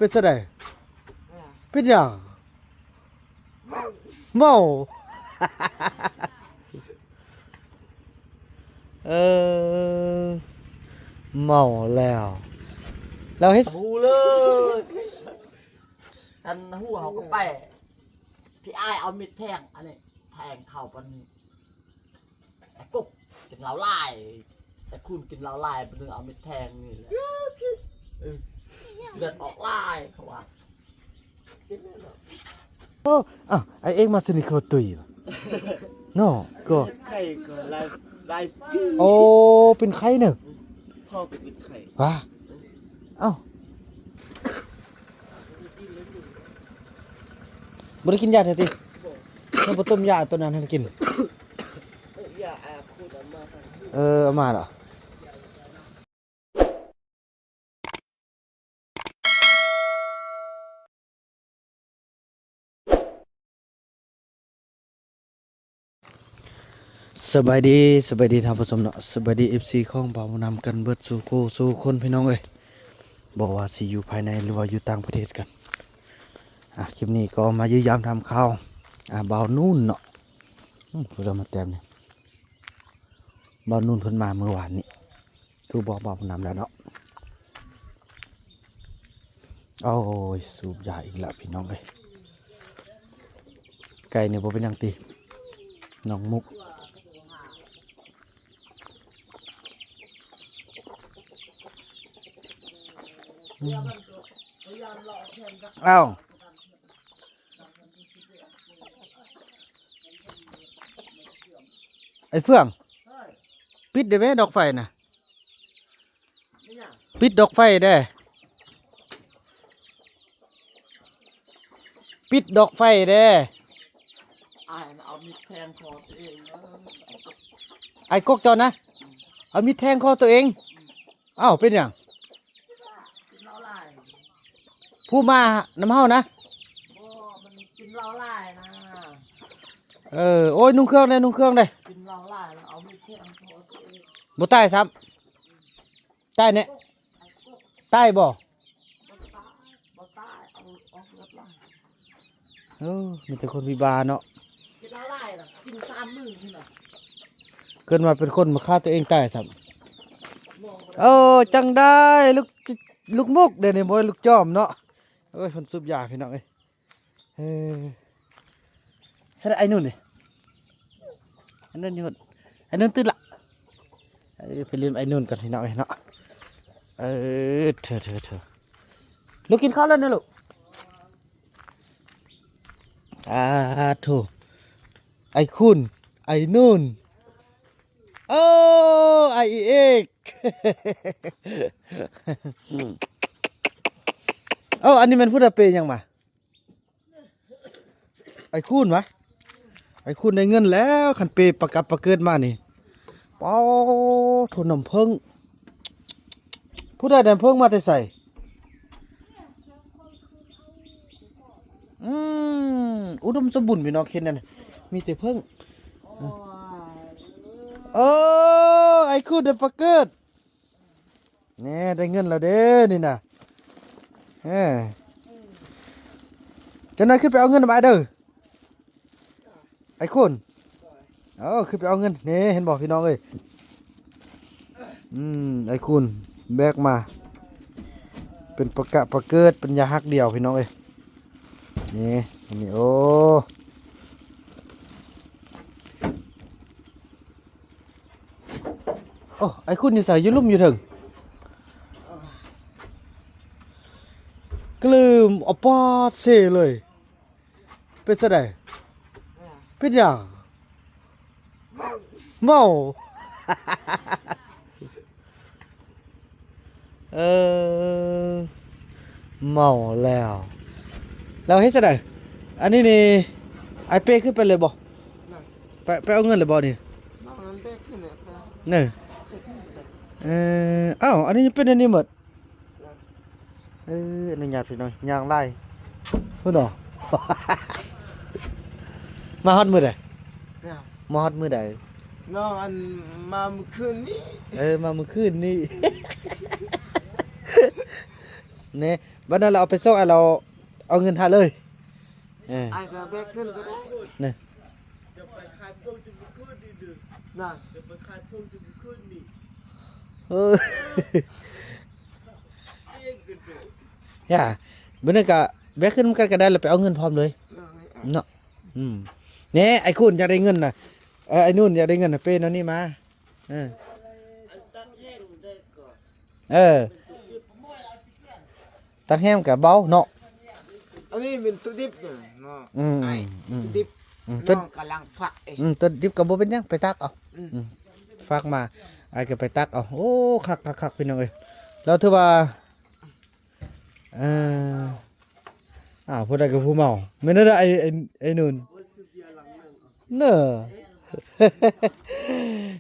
ປັນຈັ່ງໃດ? ເປັນຫຍັງ? ເມົາ. ເອີ ເມົາແລ້ວ ແລ້ວເຮັດ ຮູ້ເລີຍ ຄັນຮູ້ເຮົາກໍໄປ ພີ່ອ້າຍເອົາມີດແທງ ອັນນີ້ ແທງເຂົ້າປານນີ້ ໄອ້ກົກກິນເຫຼົ້າຫຼາຍ ໄອ້ຄູນກິນເຫຼົ້າຫຼາຍ ປານນີ້ເອົາມີດແທງນີ້ແຫຼະ ເອີ ເລືອດອອກຫຼາຍ ເຂົາວ່າ. ໂອ້ ອ້າວ ອ້າຍເອກມາຊະນິດຄືວ່າຕຸ້ຍເນາະ ກໍ ເປັນໄຂ້ກໍຫຼາຍ ຫຼາຍປີ ໂອ້ ເປັນໄຂ້ເນາະ ພໍ່ກໍເປັນໄຂ້ ຫວາ ເອົ້າ ບໍ່ໄດ້ກິນຢາແທ້ຕິ? ບໍ່ ຍັງບໍ່ຕົ້ມຢາຕົວນັ້ນໃຫ້ກິນ ເອີ ຢາອາຄູດເອົາມາ ເອີ ເອົາມາລະ. ສະບາຍດີ ສະບາຍດີທ່ານຜູ້ຊົມເນາະ ສະບາຍດີ ເອັຟຊີ ຂອງບ່າວບຸນນຳກັນເບິດສູ່ຄູ່ສູ່ຄົນ ພີ່ນ້ອງເອີຍ ບໍ່ວ່າຊິຢູ່ພາຍໃນ ຫຼືວ່າຢູ່ຕ່າງປະເທດກັນ. ອ່າ ຄລິບນີ້ກໍມາຢ້ຽມຢາມຖາມຂ່າວ ອ່າ ບ່າວນູນເນາະ ອືມ ຜູ້ໃດມາແຕ້ມນີ້ ບ່າວນູນເພິ່ນມາມື້ວານນີ້ ໂທບອກບ່າວບຸນນຳແລ້ວເນາະ. ໂອ້ຍ ສູບຢາອີກແລ້ວພີ່ນ້ອງເອີຍ ໄກ່ນີ້ບໍ່ເປັນຫຍັງຕິ ນ້ອງມຸກ ອ້າວ ໄອ້ເຟືອງ ປິດໄດ້ແມ້ດອກໄຟນະ ປິດດອກໄຟແດ່ ປິດດອກໄຟແດ່ ອ້າຍເອົາມີດແທງຄໍຕົວເອງເດີ ໄອ້ກົກເຈົ້ານະ ເອົາມີດແທງຄໍຕົວເອງ ອ້າວ ເປັນຫຍັງ? ກິນເຫຼົ້າຫຼາຍ ຜູ້ມານຳເຮົານະ ບໍ່ ມັນກິນເຫຼົ້າຫຼາຍນະ ເອີ ໂອ້ຍ ນຸ່ງເຄື່ອງແດ່ ນຸ່ງເຄື່ອງແດ່ ກິນເຫຼົ້າຫຼາຍແລ້ວເອົາມີດແທງຄໍຕົວເອງ ບໍ່ຕາຍຊ້ຳ ຕາຍແນ່ ຕາຍບໍ່? ບໍ່ຕາຍ ບໍ່ຕາຍ ເອົາອອກເລືອດຫຼາຍ ເອີ ມີແຕ່ຄົນພິບານເນາະ ກິນເຫຼົ້າຫຼາຍນະ ກິນສາມມື້ພຸ້ນນະ ເກີດມາເປັນຄົນມາຂ້າຕົວເອງຕາຍຊ້ຳ ໂອ້ ຈັ່ງໄດ້ ລູກ ລູກມຸກ ດຽວນີ້ບໍ່ແມ່ນລູກຈອມເນາະ ໂອ້ຍ ເພິ່ນສູບຢາພີ່ນ້ອງເອີຍ ເອີ ໃສ່ໄອ້ນຸ່ນນີ້ ໄອ້ນຸ່ນຢູ່ ໄອ້ນຸ່ນຕື່ນລະ ເອີ ໄປຫຼິ້ນໄອ້ນຸ່ນກ່ອນພີ່ນ້ອງເອີຍເນາະ ເອີ ເທີ ເທີ ເທີ ລູກກິນເຂົ້າແລ້ວນະລູກ ອາໂທ ໄອ້ຄູນ ໄອ້ນູນ ໂອ້ ໄອ້ເອກ ໂອ້ ອັນນີ້ແມ່ນຜູ້ໃດເປຫຍັງມາ? ໄອ້ຄູນຫວາ? ໄອ້ຄູນໄດ້ເງິນແລ້ວ ຄັນເປປະກັບປະເກີດມານີ້ ປາໂທ ນ້ຳເຜິ້ງ ຜູ້ໃດໄດ້ນ້ຳເຜິ້ງມາແຕ່ໃສ? ອືມ ອຸດົມສົມບູນພີ່ນ້ອງ ເຂດນັ້ນມີແຕ່ເຜິ້ງ ໂອ້ ໄອ້ຄູນໄດ້ປະເກີດ ແນ່ ໄດ້ເງິນແລ້ວເດ້ນີ້ນະ ເອີ ຈັກໜ່ອຍຂຶ້ນໄປເອົາເງິນນຳອ້າຍເດີ ໄອ້ຄູນ ເອີ ຂຶ້ນໄປເອົາເງິນ ນີ້ ເຫັນບໍ່ພີ່ນ້ອງເອີຍ ອືມ ໄອ້ຄູນແບກມາ ເປັນປະກະປະເກີດ ເປັນຢາຮັກດຽວພີ່ນ້ອງເອີຍ ນີ້ ນີ້ ໂອ້ ໂອ້ ໄອ້ຄຸນຢູ່ໃສ? ຢູ່ລຸ່ມຢູ່ເທິງ ກະລືມ ອາປາດເຊເລີຍ ເປັນຈັ່ງໃດ? ເປັນຫຍັງ? ເມົາ. ເອີ ເມົາແລ້ວ ແລ້ວເຮັດຈັ່ງໃດ? ອັນນີ້ນີ້ ອ້າຍເປ້ຂຶ້ນໄປເລີຍບໍ່? ໄປ ໄປເອົາເງິນເລີຍບໍ່ນີ້? ເອົາເງິນເປ້ຂຶ້ນເລີຍ ເນີ ເອີ ອ້າວ ອັນນີ້ຍັງເປັນອັນນີ້ໝົດ ເອີ ອະນຸຍາດພີ່ນ້ອງ ຍ່າງຫຼາຍພຸ້ນເນາະ ມາຮອດມື້ໃດ? ມາຮອດມື້ໃດ? ນ້ອງອັນ ມາມື້ຄືນນີ້ ເອີ ມາມື້ຄືນນີ້ ແນ່ ບັດນັ້ນລະເອົາໄປສົ່ງ ອ້າຍລາວເອົາເງິນໃຫ້ເລີຍ. ເອີ ອ້າຍກໍແບກຂຶ້ນກໍໄດ້ ນີ້ ຈະໄປຂາຍພວງແຕ່ມື້ຄືນນີ້ເດີ ນະ ຈະໄປຂາຍພວງແຕ່ມື້ຄືນນີ້ ເອີ ເກັ່ງເກີນໄປ ຢ່າ ມື້ນີ້ກະແບກຂຶ້ນນຳກັນກໍໄດ້ ແລ້ວໄປເອົາເງິນພ້ອມເລີຍ ເອີ ເນາະ. ອືມ ແນ່ ໄອ້ຄູນຢາກໄດ້ເງິນນະ ເອີ ໄອ້ນູນຢາກໄດ້ເງິນນະ ເປ້ແນວນີ້ມາ ເອີ ເອີ ຕັກແຮມກະເບົາເນາະ ອັນນີ້ແມ່ນຕົວດິບເນາະ ອືມ ອືມ ຕົວດິບ ອືມ ກຳລັງຟັກເອງ ອືມ ຕົວດິບກໍບໍ່ເປັນຫຍັງ ໄປຕັກເອົາ ອືມ ອືມ ຟັກມາ ອ້າຍກໍໄປຕັກເອົາ ໂອ້ ຄັກໆໆ ພີ່ນ້ອງເອີຍ ແລ້ວຖືວ່າ ເອີ ອ້າວ ຜູ້ໃດກໍຜູ້ເມົາ ແມ່ນແນວໃດ ໄອ້ ໄອ້ ໄອ້ນູນ ເນີ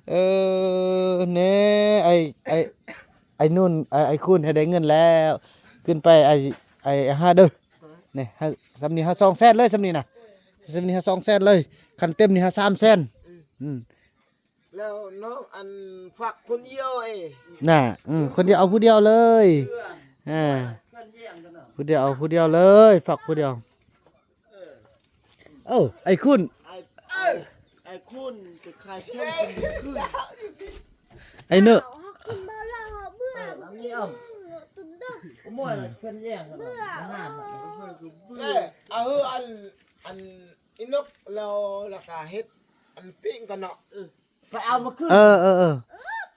ເອີ ແນ່ ໄອ້ ໄອ້ ໄອ້ນູນ ໄອ້ ໄອ້ຄູນໃຫ້ໄດ້ເງິນແລ້ວ ຂຶ້ນໄປ ໄອ້ ໄອ້ຫາເດີ ນີ້ ສ່ຳນີ້ຫາສອງແສນເລີຍ ສ່ຳນີ້ນະ ສ່ຳນີ້ຫາສອງແສນເລີຍ ຄັນເຕັມນີ້ຫາສາມແສນ ອືມ ແລ້ວນ້ອງອັນຝາກຄົນດຽວເອ ນະ ອືມ ຄົນດຽວເອົາຜູ້ດຽວເລີຍ ເອີ ຜູ້ດຽວເອົາຜູ້ດຽວເລີຍ ຝາກຜູ້ດຽວ ເອີ ໄອ້ຄຸນ ໄອ້ ໄອ້ຄຸນຈະຂາຍເພງຄືນ ໄອ້ເນີ ເຮົາກິນເບີແລ້ວເຮົາເບື່ອ ເອີ ກິນເບີຈົນເດິກ ໂອ້ຍ ເພິ່ນແຍ່ງກັນ ເບື່ອ ເອີ ເອົາອັນ ອັນ ອີນົກແລ້ວ ແລ້ວກະເຮັດອັນປີ້ງກັນເນາະ ເອີ ໄປເອົາມາຄືນ ເອີ ເອີ ເອີ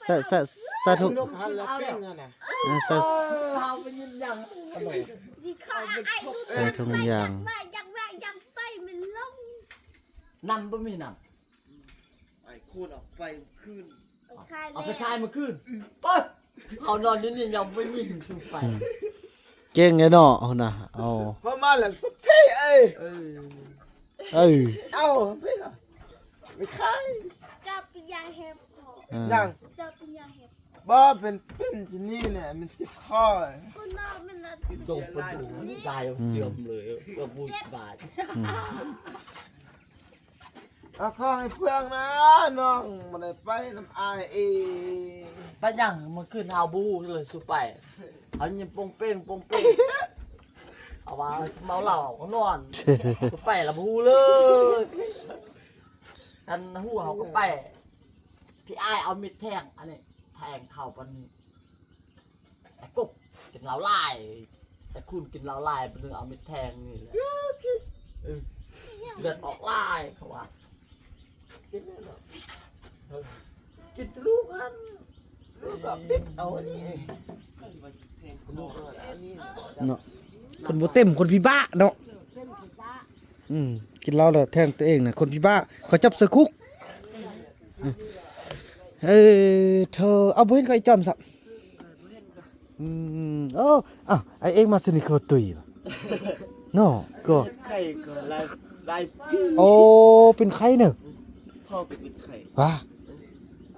ໃສ່ ໃສ່ ໃສ່ຖົງ ນົກຫັ້ນລະປີ້ງຫັ້ນນະ ເອີ ໃສ່ ເອີ ເຮົາໄປຍິນຫຍັງ ໃສ່ຖົງຢາງ ຢາກໄປ ຢາກໄປ ຢາກໄປ ມັນລົງ ນ້ຳບໍ່ມີນ້ຳ ໄອ້ຄູນເອົາໄປຄືນ ເອົາໄປຂາຍເມື່ອຄືນ ເອີ ເຮົານອນຢູ່ນີ້ຍັງບໍ່ຍິນສຸມໄປ ອືມ ເກັ່ງເດ້ເນາະ ເຮົານະ ເອົາ ພໍມາແລ້ວສະເພເອີຍ ເອີ ເອີ ເອົາໄປ ໄປຂາຍ ເຈົ້າເປັນຢາເຫັບ ເອີ ຫຍັງ ເຈົ້າເປັນຢາເຫັບ ບໍ່ ເປັນ ເປັນຊະນີ້ແຫຼະ ມັນເຈັບຄໍ ຄົນເຮົາມັນລະ ກິນດົງປະດູກ ຕາຍເສື່ອມເລີຍ ກໍບຸດບາດ ອືມ ເອົາຂອງໃຫ້ເພື່ອນນະ ນ້ອງບໍ່ໄດ້ໄປນຳອ້າຍເອງ ໄປຫຍັງ? ມື້ຄືນເຮົາບໍ່ຮູ້ເລີຍ ສູ່ໄປ ເຮົາຍິງໂປ່ງເປ່ງ ໂປ່ງເປ່ງ ເຮົາວ່າເມົາເຫຼົ້າເຮົາກໍນອນ ໄປລະບໍ່ຮູ້ເລີຍ ຄັນຮູ້ເຮົາກໍໄປ ພີ່ອ້າຍເອົາມີດແທງ ອັນນີ້ ແທງເຂົ້າປານນີ້ ໄອ້ກົບກິນເຫຼົ້າຫຼາຍ ໄອ້ຄູນກິນເຫຼົ້າຫຼາຍ ປານນີ້ເອົາມີດແທງນີ້ແຫຼະ ເອີ ເລືອດອອກຫຼາຍ ເຂົາວ່າ ກິນແລ້ວເນາະ ເອີ ກິນແຕ່ລູກຫັ້ນ ລູກກໍປິດເອົາອັນນີ້ ລູກອັນນີ້ເນາະ ເນາະ ຄົນບໍ່ເຕັມ ຄົນຜີບ້າເນາະ ອືມ ກິນເຫຼົ້າແລ້ວແທງຕົວເອງນະ ຄົນຜີບ້າ ເຂົາຈັບໃສ່ຄຸກ ເອີ ເທີ ເອົາ ບໍ່ເຫັນເຂົາອີ່ຈອມຊ້ຳ ອືມ ໂອ້ ອ້າວ ອ້າຍເອກມາຊະນີ້ຄືວ່າຕຸ້ຍເນາະ ກໍ ເປັນໄຂ້ກໍຫຼາຍ ຫຼາຍປີ ໂອ້ ເປັນໄຂ້ເນີ ພໍ່ກໍເປັນໄຂ້ ຫວາ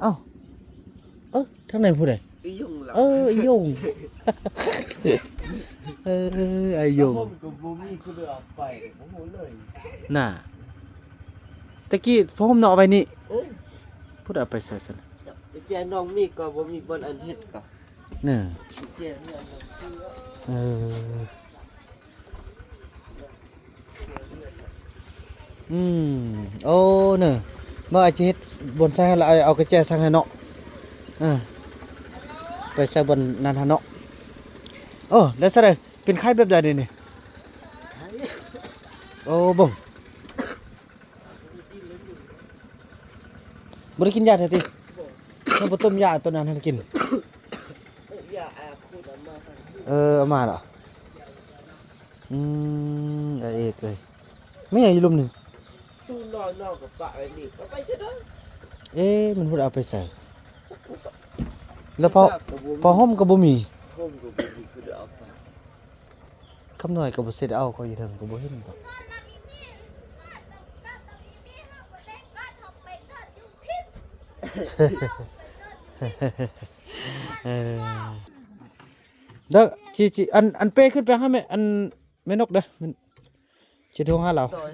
ເອົ້າ ເອີ ທາງໃນຜູ້ໃດ? ອີ່ຍົງລະ ເອີ ອີ່ຍົງ ເອີ ໄອ້ຍົງ ຜ້າຫົ່ມກໍບໍ່ມີ ຄືໄດ້ເອົາໄປ ບໍ່ຮູ້ເລີຍ ນ່າ ແຕ່ກີ້ຜ້າຫົ່ມນ້ອງເອົາໄວ້ນີ້ ເອີ ຜູ້ໃດເອົາໄປໃສ່ຊັ້ນ? ແຈນ້ອງມີກໍບໍ່ມີບ່ອນອັນເຮັດກໍ ເນີ ແຈມີອັນນັ້ນຄື ເອີ ອືມ ໂອ້ ເນີ ເມື່ອອ້າຍຈະເຮັດບ່ອນໃສ່ຫັ້ນລະ ອ້າຍເອົາກະແຈໃສ່ໃຫ້ເນາະ ເອີ ໄປໃສ່ບ່ອນນັ້ນຫັ້ນເນາະ ໂອ້ ແລ້ວຊະເດີ ເປັນໄຂ້ແບບໃດນີ້? ໂອ້ ເບິ່ງ ບໍ່ໄດ້ກິນຢາແທ້ຕິ? ບໍ່ ຍັງບໍ່ຕົ້ມຢາຕົວນັ້ນໃຫ້ກິນ ເອີ ຢາອາຄູດເອົາມາໃຫ້ ເອີ ເອົາມາລະ ອືມ ອາເອກເອີຍ ແມ່ນຫຍັງຢູ່ລຸ່ມນີ້? ຕູ້ນອນ ນອນກັບປະໄວ້ນີ້ ເອົາໄປຊະເດີ ເອ ມັນບໍ່ໄດ້ເອົາໄປໃສ ຈັກ ແລ້ວຜ້າ ຜ້າຫົ່ມກໍບໍ່ມີ ຜ້າຫົ່ມກໍບໍ່ມີ ຄືໄດ້ເອົາໄປ ຄຳນ້ອຍກໍບໍ່ເສັດເອົາ ຂ້ອຍຢູ່ເທິງກໍບໍ່ເຫັນດອກ ເອີ ເດີ ຊິ ຊິ ອັນ ອັນເປ້ຂຶ້ນໄປຫາແມ່ ອັນ ແມ່ນົກເດີ ຊິໂທຫາລາວ ໂດຍ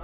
ເອົາ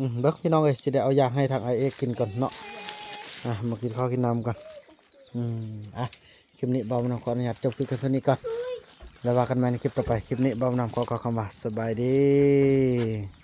ອືມ ເບິ່ງພີ່ນ້ອງເອີຍ ຊິໄດ້ເອົາຢາໃຫ້ທາງອ້າຍເອກກິນກ່ອນເນາະ. ອ່າ ມາກິນເຂົ້າກິນນ້ຳກ່ອນ. ອືມ ອ່າ ຄລິບນີ້ບ່າວບຸນນຳຂໍອະນຸຍາດຈົບຄລິບກັນສ່ຳນີ້ກ່ອນ ແລ້ວວ່າກັນໃໝ່ໃນຄລິບຕໍ່ໄປ. ຄລິບນີ້ບ່າວບຸນນຳຂໍກ່າວຄຳວ່າ ສະບາຍດີ.